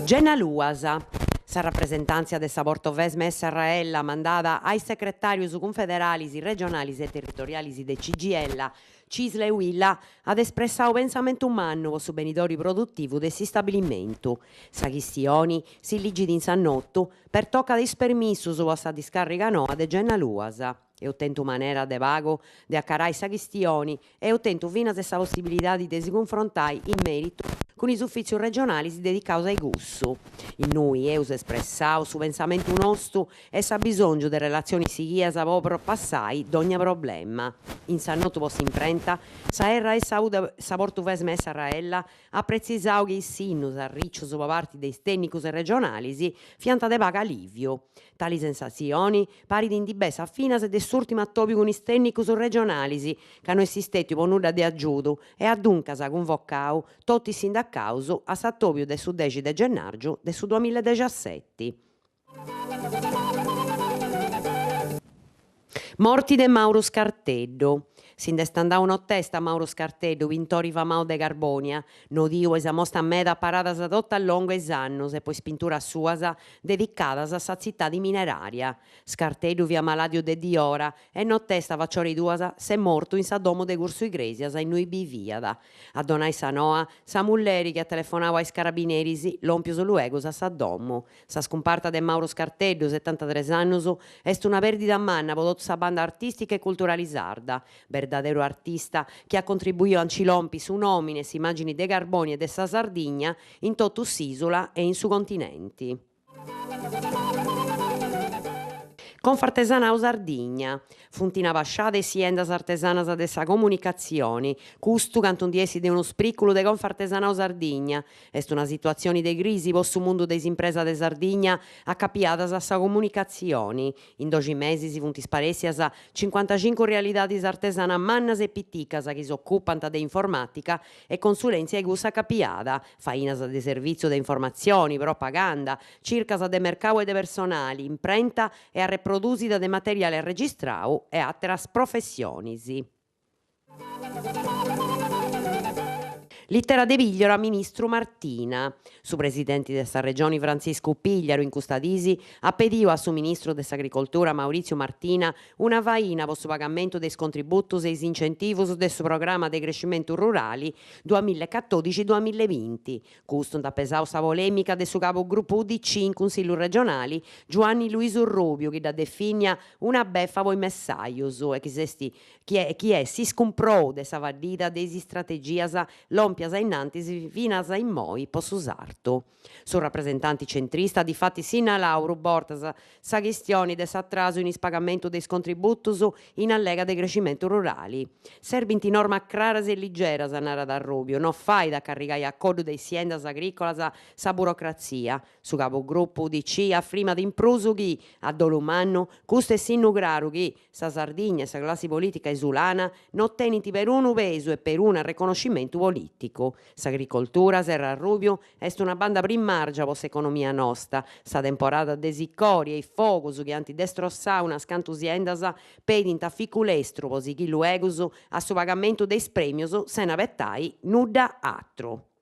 Genna Luas. Sa rapresentàntzia de sa Portovesme SRL mandada a is secretàrius cunfederalis, regionalis e territorialis de CGIL, Cisl e Uil at espressau pensamentu mannu po su benidori produtivu de s'istabilimentu. Sa chistioni, si ligit in s'annotu, pertocat is permissus po sa discàrriga noa de Genna Luas. Eus tentu manera de pagu de acarai sa chistioni e eus tentu finas sa possibilidadi de si cunfrontai in meritu cun is ufìtzius regionalis dedicaus a cussu, innui eus espressau su pensamentu nostu e s'abisòngiu de relatzionis sighias po propassai dogna problema. In s'annotu po s'imprenta, sa RSU de sa Portuvesme SRL at pretzisau chi is sinnus arricius po parti de is tènnicus regionalis fiant de pagu alìviu. Tali sensatzioni parit ndi bessat finas de s'ùrtimu atòbiu cun is tènnicus regionalis, ca no est stètiu po nudda de agiudu e at duncas cunvocau totu is sindacaus a s'atòbiu de su dexi de gennàrgiu de su duamilla e dexaseti. Morti de Mauru Scarteddu. Si nd'est andau notesta Mauru Scarteddu, pintori famau de Carbònia, nodiu po is amostas meda aparadas totu a longu 'e is annus e po is pinturas suas dedicadas a sa tzitadi minerària. Scarteddu fiat malàdiu de diora e notesta faciora 'e duas s'est mortu in sa domu de Cursu Igrèsias innui biviat. A donai sa noa, sa mulleri chi at telefonau a is carabineris, lòmpius luegus a sa domu. Sa scumparta de Mauru Scarteddu, setantatres annus, est una pèrdida manna po totu sa banda artìstica e culturali sarda. Berdaderu artista chi at contribuiu a nci lompi su nòmini e s'imàgini de Carbònia e de sa Sardigna in totu s'ìsula e in su continenti. Confartesanau Sardigna. Funt in abasciada is siendas artesanas de sa comunicatzioni. Custu cantu ndi essit de unu sprìculu de Confartesanau Sardigna. Est una situatzioni de crisi po su mundu de is impresas de Sardigna acapiadas a sa comunicatzioni. In doxi mesis funt sparèssias cincuantacincu realidadis artesanas mannas e piticas chi s'ocupant de informàtica e consulèntzia a cussa acapiada, fainas de servìtziu de informatzioni, propaganda, circas de mercau e de personali, imprenta e arreprodùsida de materiali arregistrau e àteras professionis. Lìtera de Pigliaru a ministru Martina. Su presidenti de sa Regioni Frantziscu Pigliaru in custa disi at pediu a su ministru de s'Agricoltura Mauritziu Martina una faina po su pagamentu de is contributus e is incentivus de su programa de crescimentu rurali duamilla e catodixi duamilla e binti. Custu nd'at pesau sa polèmica de su capu grupu UDC in Cunsillu regionali Giuanni Luisu Rubiu chi dd'at definia una befa po is messajus e chi s'est chi est s'iscumprou de sa faddida de is istrategias lòmpias a innantis finas a immoi po su sartu. Su rapresentanti centrista at difatis sinnalau prus bortas sa chistioni de s'atrasu in is pagamentu de is contributus in allega de crescimentu rurali. Serbint normas craras e ligeras, narat Arrubiu, no fait a carrigai a coddu de is siendas agricolas sa burocratzia, Su capogrupu UDC afrimat in prus chi, a dolu mannu, custu est sinnu craru chi sa Sardigna e sa classi polìtica isulana no tenint perunu pesu e perunu arreconnoscimentu polìticu. S'agricoltura, serrat Rubiu, est una banda primàrgia po s'economia nosta. Sa temporada de sicori e is fogus chi ant destrossau unas cantu siendas pedint aficu lestru po sighiri luegus a su pagamentu de is prèmios sena abetai nudda atru.